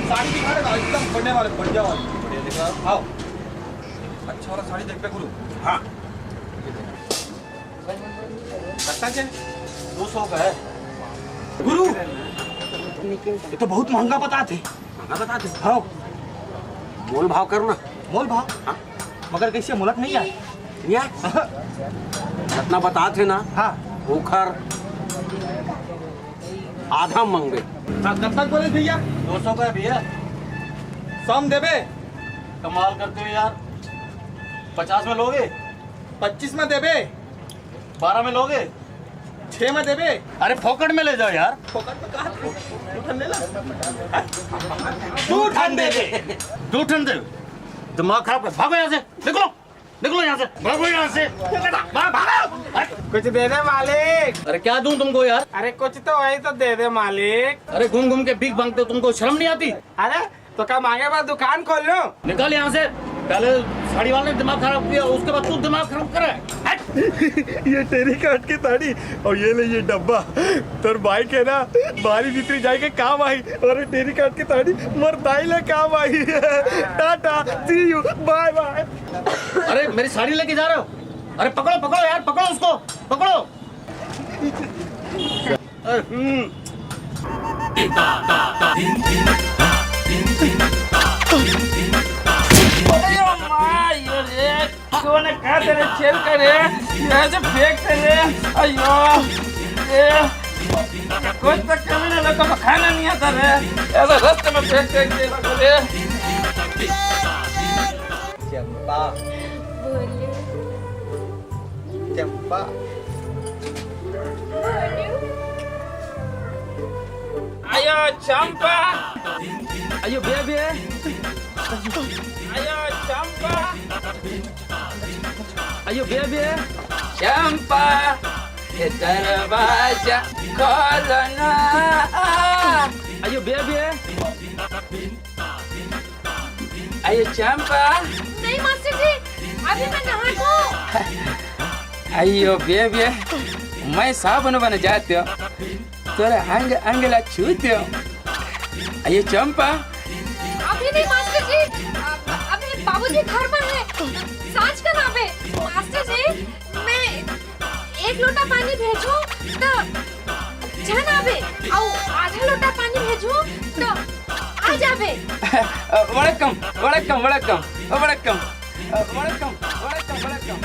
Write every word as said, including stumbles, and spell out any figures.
साड़ी दिखा रहे ना, एकदम बढ़िया वाले, बढ़िया वाले। बढ़िया दिखा। आओ, अच्छा वाला साड़ी देखते गुरु। हाँ। कत्ता के? दो सौ का है। गुरु, ये तो बहुत महंगा बता थे। महंगा बता थे? हाँ। मोल भाव करना। मोल भाव? हाँ। मगर कैसे, मोलक नहीं आय? नहीं आय? हाँ। जितना बता थे ना, हाँ। ओखर आधा मंगबे। हाँ, कब तक बोले भैया? दो सौ का है भैया। सौ में देबे? कमाल करते हो यार। पचास में लोगे? पच्चीस में देबे? बारह में लोगे? छह में देबे? अरे फोकट में ले जाओ यार। फोकट में कहा तू? दू ठन ले ला। दू ठन दे दे। दू ठन दे। दिमाग खराब कर, भागो यहाँ से। निकलो, निकलो यहाँ से, भागो यहाँ से। भाग, भागो। कुछ दे दे मालिक। अरे क्या दूं तुमको यार? अरे कुछ तो वही तो दे दे मालिक। अरे घूम घूम के भीख मांगते हो, तुमको शर्म नहीं आती? अरे तो का मांगे बर दुकान खोल लूं? निकल यहाँ से। पहले साड़ी वाले ने दिमाग खराब किया, उसके बाद तू दिमाग खराब करे। हट। ये टेरी काट के साड़ी और ये ले ये डब्बा, तोर बाइक है ना, बारी भीतरी जाए के काम आई, और ये टेरी काट के साड़ी मोर दाई ला काम आई। टाटा, सी यू, बाय बाय। अरे मेरी साड़ी लेके जा रहे हो? अरे पकड़ो, पकड़ो यार, पकड़ो उसको, पकड़ो। अरे, हम्म। अरे माँ, यो रे, तूने कहा तेरे छेद करे, यहाँ से फेंक तेरे, अयो, ए, कुछ तो कमी ना लगा, खाना नहीं आता रे, ऐसा रास्ते में फेंक फेंक के लगा रे। चंपा। बोलियो। चंपा। बोलियो। आयो चंपा। आयो बेबे। आयो चंपा। आयो बेबे। चंपा, ये दरवाजा खोलो ना। आयो बेबे। आयो चंपा। नहीं मास्टर जी, अभी मैं नहा के आयो बेबे, मैं साबुन बन जाते हो, तोरे अंग अंग ला छूते हो। आयो चंपा। अभी नहीं मास्टर जी, अ-, अभी बाबूजी घर में है, सांझ का ना बे। मास्टर जी, मैं एक लोटा पानी भेजूं तो झन आबे, अउ आधा लोटा पानी भेजूं तो आ जाबे। वड़कम, वड़कम, वड़कम, वड़कम, वड़कम, वड़कम, वड़कम।